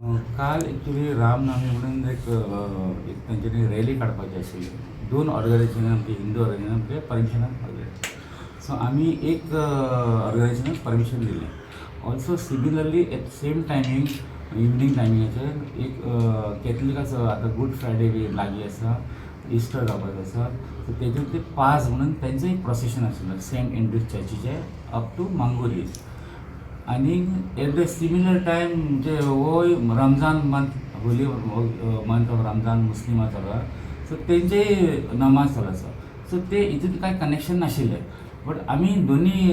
काल एक्चुली रामनवमी म्हणून एक एक तेंच्यांनी रॅली काडपाची आशिल्ली. दोन ऑर्गनायझेशनान, आमचे हिंदू ऑर्गनायझेशनान आमचे परमिशनाक मागलें. सो आमी एक ऑर्गनायझेशनाक परमिशन दिलें. Also similarly at same timing, evening टायमिंगाचेर एक कॅथलिकाचो, आतां गूड फ्रायडे बी लागीं आसा, इस्टर जावपाचो आसा, सो तेजेर ते पाज म्हणून तेंचो एक प्रोसेशन आशिल्लो सेंट एंड्रूज चर्चीचें अप टू मांगूर हिल. आनी एट the similar time म्हणजे होय Ramzan month, holy month of Ramzan मुस्लिमां चालू आहा, सो तेंचेय नमाज चालू आसा. सो ते हितून कांय कनेक्शन नाशिल्लें, बट आमी दोनी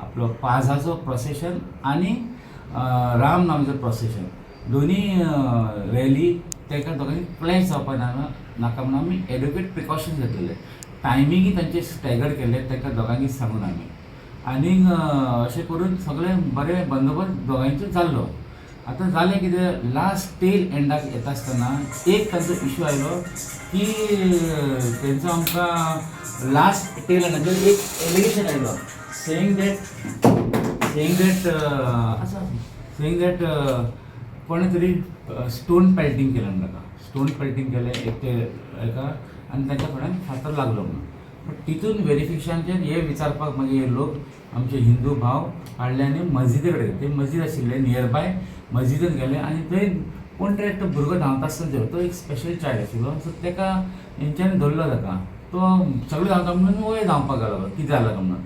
आपलो पाजाचो प्रोसेशन आनी रामनामाचो प्रोसेशन, दोनी रॅली ताका दोगांनी क्लॅश जावपा नाका नाका म्हणून आमी एडिक्वेट प्रिकॉशन्स घेतलेले. टायमिंगय तांचे स्टॅगर केल्ले तांकां दोगांनी सांगून आमी. आनीक अशें करून सगळें बरें बंदोबस्त दोगांयचो जाल्लो. आतां जालें कितें, लास्ट टेल एंडाक येता आसतना एक तांचो इशू आयलो की तेंचो आमकां लास्ट टेल एंडाचेर एक एलिगेशन आयलो सेईंग that आसा सेईंग that कोणें तरी स्टोन पेल्टिंग केलें म्हणून ताका. स्टोन पेल्टिंग केलें एक ते हेका आनी तांच्या फुड्यान फातर लागलो म्हणून. बट तितून वेरिफिकेशनाचेर हे विचारपाक मागीर हे लोक आमचे हिंदू भाव हाडले आनी मस्जिदे कडेन, ते मस्जीद आशिल्ले नियर बाय, मस्जिदेन गेले आनी थंय कोण तरी एकटो भुरगो धांवता आसतना, तो एक स्पेशल चायल्ड आशिल्लो, सो ताका हेंच्यांनी धरलो. ताका तो सगळे धांवता म्हणून वयर धांवपाक लागलो, कितें जालां काय म्हणून.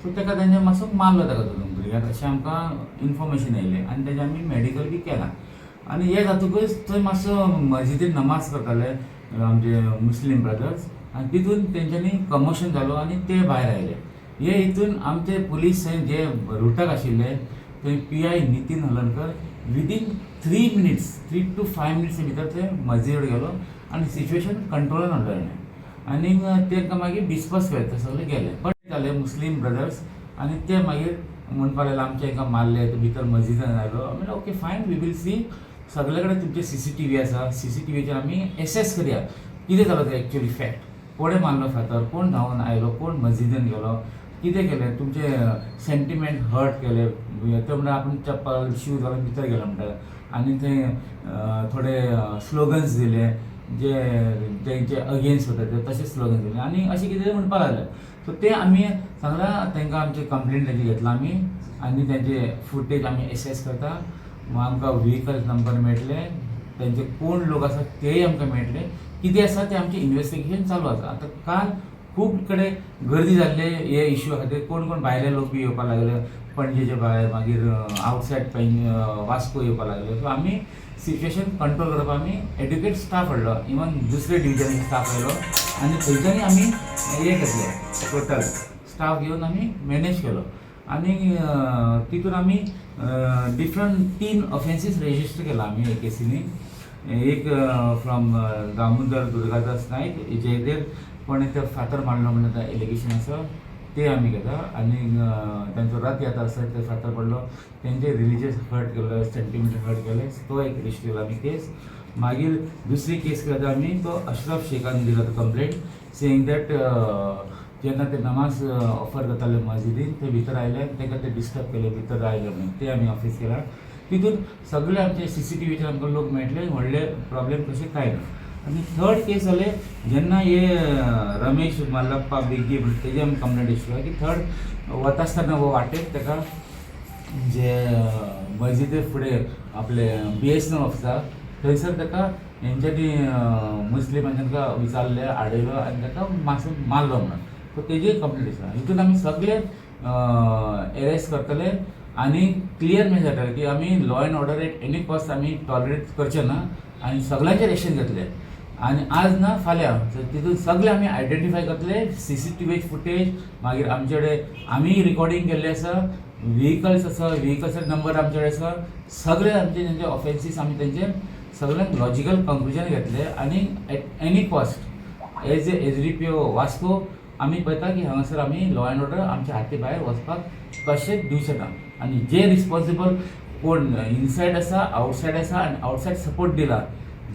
सो ताका तेंच्या मातसो मारलो ताका धरून भुरग्याक, अशें आमकां इन्फॉर्मेशन येयलें आनी तेजें आमी मॅडिकल बी केलां. आनी हें जातकूच थंय मातसो मस्जिदीन नमाज करताले आमचे मुस्लीम ब्रदर्स आनी तितून तेंच्यांनी कमोशन जालो आनी ते भायर आयले. हे हितून आमचे पुलीस थंय जे रुटाक आशिल्ले थंय PI Nitin Halarnkar within 3 minutes, 3 to 5 minutes भितर ते मस्जिदीर गेलो आनी सिच्युएशन कंट्रोलान हाडलो तेणें. आनीक तांकां मागीर डिस्पर्स केले, ते सगळे गेले. बट जाले मुस्लीम ब्रदर्स आनी ते मागीर म्हणपाक लागले आमचे हांकां मारले, तो भितर मस्जिदान आयलो. म्हणलें, "Okay, fine, we will see." सगळे कडेन तुमचे सीसीटीव्ही आसा, सीसीटीव्हीचेर आमी एसेस करया कितें जालो तें एक्चुअली फॅक्ट, कोणें मारलो फातर, कोण धांवून आयलो, कोण मस्जिदीन गेलो, कितें केलें, तुमचे सेंटिमेंट हर्ट केले. ते म्हणटा आपूण चप्पल शूज घालून भितर गेलो म्हणटा आनी थंय थोडे स्लोगन्स दिले जे तेंचे अगेन्स्ट वता ते, तशे स्लोगन्स दिले आनी अशें कितें म्हणपाक लागले. सो ते आमी सांगलां तांकां, आमचे कंप्लेंट तेजी घेतला आमी आनी तेंचे फुटेज आमी एसेस करता. आमकां व्हिकल नंबर मेळटले, तेंचे कोण लोक आसा तेय आमकां मेळटले. कितें आसा तें आमचें इन्वेस्टिगेशन चालू आसा. आतां काल खूब कडेन गर्दी जाल्ले हे इश्यू खातीर. कोण कोण भायले लोक बी येवपाक लागले, पणजेचे भायर, मागीर आवटसायड वास्को येवपाक लागले. सो आमी सिच्युएशन कंट्रोल करपाक आमी एडिक्वेट स्टाफ हाडलो, इवन दुसरे डिविजन स्टाफ आयलो आनी थंयच्यानय आमी हे घेतले, टोटल स्टाफ घेवन आमी मॅनेज केलो. आनी तितून आमी डिफरंट तीन ऑफेन्सीस रेजिस्टर केला आमी हे केसीनी. एक फ्रॉम दामोदर दुर्गादास नायक, जयदेव कोणें ते फातर मारलो म्हणून एलिगेशन आसा, ते आमी घेता. आनी तांचो रथ यात्रा आसा, ते फातर पडलो, तेंचे रिलिजियस हर्ट केलो, सेंटिमेंट हर्ट केले, तो एक रजिस्टर केला आमी केस. मागीर दुसरी केस केला आमी, तो अशरफ शेखान दिला तो कंप्लेंट सेईंग that जेन्ना ते नमाज ऑफर करताले मस्जिदीन, ते भितर आयले, ताका ते डिस्टर्ब केले, भितर आयले म्हणून, ते आमी ऑफिस केला. तितून सगळे आमचे सीसीटीव्हीचेर आमकां लोक मेळटले, व्हडले प्रॉब्लेम कशें कांय ना. आनी थर्ड केस जालें जेन्ना हे रमेश मल्लप्पा बेग्गी म्हणून, तेजे आमी कंप्लेंट इश्यू की थर्ड वता आसतना हो वाटेक ताका जे मस्जिदे फुडें आपले बीएसएनएल ऑफिस आसा, थंयसर ताका हेंच्यांनी मुस्लिमांनी तांकां विचारलें, आडयलो आनी ताका मातसो मारलो म्हणून, सो तेजीय कंप्लेंट आसा. हितून आमी सगळे एरेस्ट करतले आनी क्लियर मेसेज जातले की आमी law and order at any cost आमी टॉलरेट करचे ना आनी सगळ्यांचेर एक्शन घेतले आनी आज ना फाल्यां तितून सगळे आमी आयडेंटिफाय करतले. सीसीटीव्ही फुटेज, मागीर आमचे कडेन आमी रिकॉर्डिंग केल्लें आसा, व्हिकल्स आसा, व्हिकल्साचे नंबर आमचे कडेन आसा. सगळे आमचे तेंचे ऑफेन्सीस आमी तेंचे सगळ्यांक लॉजिकल कंक्लुजन घेतले आनी at any cost as a SDPO Vasco आमी पळयता की हांगासर आमी लॉ एंड ऑर्डर आमच्या हाती भायर वचपाक कशेंच दिवचे ना. आनी जे रिस्पॉन्सिबल कोण इनसायड आसा, आवटसायड आसा आनी आवटसायड सपोर्ट दिला,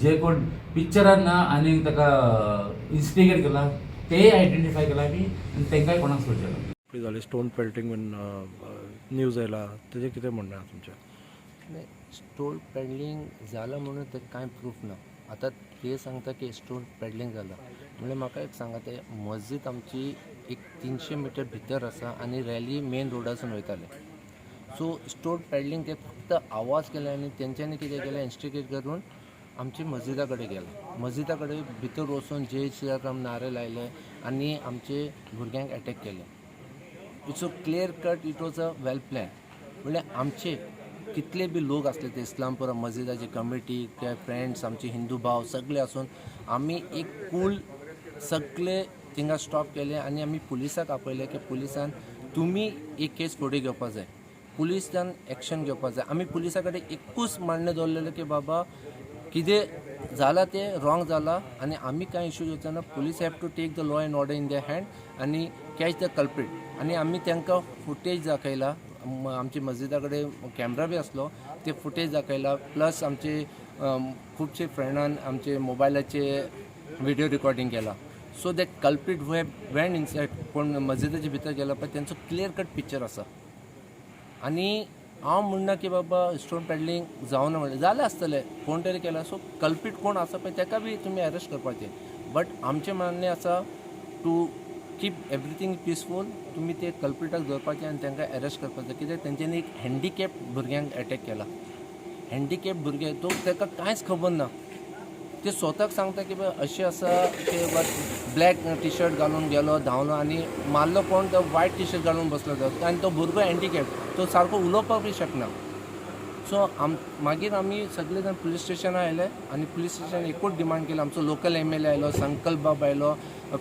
जे कोण पिक्चरान ना आनी ताका इन्स्टिगेट केला, तेय आयडेंटिफाय केला आमी आनी तांकांय कोणाक सोडचें ना. जाली स्टोन पेल्टिंग बीन न्यूज आयला, तेजें कितें म्हणणें आहा तुमचें? नाही. स्टोन पेडलिंग जाला म्हणून ते कांय प्रूफ ना. आतां ते सांगता की स्टोन पेडलिंग जाला म्हणल्यार म्हाका एक सांगा, ते मस्जीद आमची एक 300 मिटर भितर आसा आनी रॅली मेन रोडासून वयताले. सो स्टोन पेडलिंग ते फक्त आवाज केले आनी तेंच्यांनी कितें केलें, इन्स्टिगेट करून आमची मस्जिदा कडेन गेले. मस्जिदा कडेन भितर वचून जय श्रीराम नारे लायले आनी आमचे भुरग्यांक एटॅक केले. It's a clear cut, it was a well plan. म्हणल्यार आमचे कितले बी लोक आसले ते इस्लामपुरा मस्जिदाची कमिटी, ते फ्रेंड्स, आमचे हिंदू भाव सगळे आसून आमी एक कूल सगळे थिंगा स्टॉप केले आनी आमी पुलिसाक आपयले की पुलिसान तुमी एक केस फुडें घेवपा जाय, पुलिसान एक्शन घेवपा जाय. आमी पुलिसा कडेन एकूच मांडणें दवरलेलें की बाबा कितें जालां तें रॉंग जालां आनी आमी कांय इशू घेवचो ना. Police have to take the law and order in their hand आनी कॅच the culprit. आनी आमी तांकां फुटेज दाखयला. आमच्या मस्जिदा कडेन कॅमरा बी आसलो, ते फुटेज दाखयला. प्लस आमचे खुबशे फ्रेंडान आमचे मोबायलाचे व्हिडिओ रिकॉर्डिंग केला, so that culprit who have went inside, कोण मस्जिदाच्या भितर गेला पळय, तेंचो क्लियर कट पिक्चर आसा. आनी हांव म्हणना की बाबा स्टोन पेडलिंग जावना म्हणलें, जालें आसतलें, कोण तरी केलां. सो कल्प्रीट कोण आसा पळय तेका बी तुमी अरेस्ट करपाचें. बट आमचें मान्य आसा, टू कीप एवरीथींग पिसफूल, तुमी ते कल्प्रिटाक धरपाचें आनी तांकां अरेस्ट करपाचें. कित्याक तेंच्यांनी एक हँडिकॅप भुरग्यांक एटॅक केला. हँडिकॅप भुरगे तो, ताका कांयच खबर ना. ते स्वताक सांगता की बाबा अशें आसा की बाबा ब्लॅक टी शर्ट घालून गेलो, धांवलो आनी मारलो कोण, तो वायट टी शर्ट घालून बसलो तो. आनी तो भुरगो हँडिकॅप, तो सारको उलोवपाक बी शकना. सो मागीर आमी सगळे जाण पुलीस स्टेशनार आयले आनी पुलीस स्टेशन एकूच डिमांड केली. आमचो लोकल एमएलए आयलो, संकल्प बाब आयलो,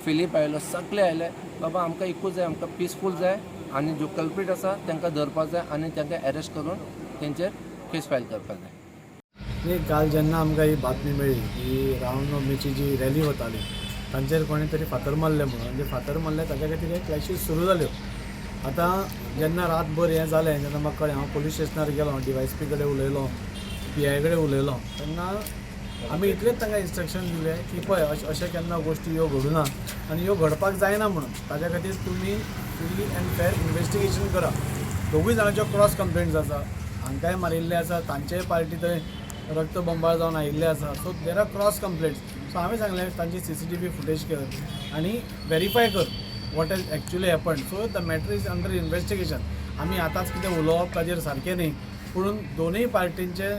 फिलीप आयलो, सगळे आयले. बाबा आमकां एकूच जाय, आमकां पिसफूल जाय आनी ज्यो कल्प्रीट आसा तांकां धरपाक जाय आनी तांकां एरेस्ट करून तेंचेर केस फायल करपाक जाय. न्ही, काल जेन्ना आमकां ही बातमी मेळ्ळी की रामनवमीची जी रॅली वताली तांचेर कोणें तरी फातर मारले म्हणून, आनी ते फातर मारले ताच्या खातीर हे क्लॅशीस सुरू जाल्यो. आतां जेन्ना रातभर हें जालें तेन्ना म्हाका कळ्ळें. हांव पुलीस स्टेशनार गेलो, डीवायएसपी कडेन उलयलो, पीआय कडेन उलयलो. तेन्ना आमी इतलेंच तांकां इन्स्ट्रक्शन दिलें की पळय, अशें अशें केन्ना गोश्टी ह्यो घडुना आनी ह्यो घडपाक जायना म्हणून ताच्या खातीर तुमी फ्री अँड फेर इन्वेस्टिगेशन करा. दोगूय जाणांच्यो क्रॉस कंप्लेंट्स आसा. हांकांय मारिल्ले आसा, तांचेय पार्टी थंय रक्त बंबाळ जावन आयिल्ले आसा. So there are cross complaints. So हांवें सांगलें, तांची सीसीटीव्ही फुटेज कर आनी वेरीफाय कर what has actually happen. So the matter is under investigation. आमी आतांच कितें उलोवप ताजेर सारकें न्ही, पूण दोनूय पार्टींचे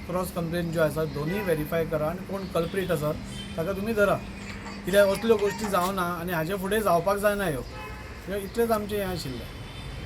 क्रॉस कंप्लेन ज्यो आसा दोनूय वेरीफाय करा आनी कोण कल्प्रीट आसा ताका तुमी धरा, कित्याक असल्यो गोश्टी जावना आनी हाजे फुडें जावपाक जायना ह्यो. इतलेंच आमचें हें आशिल्लें.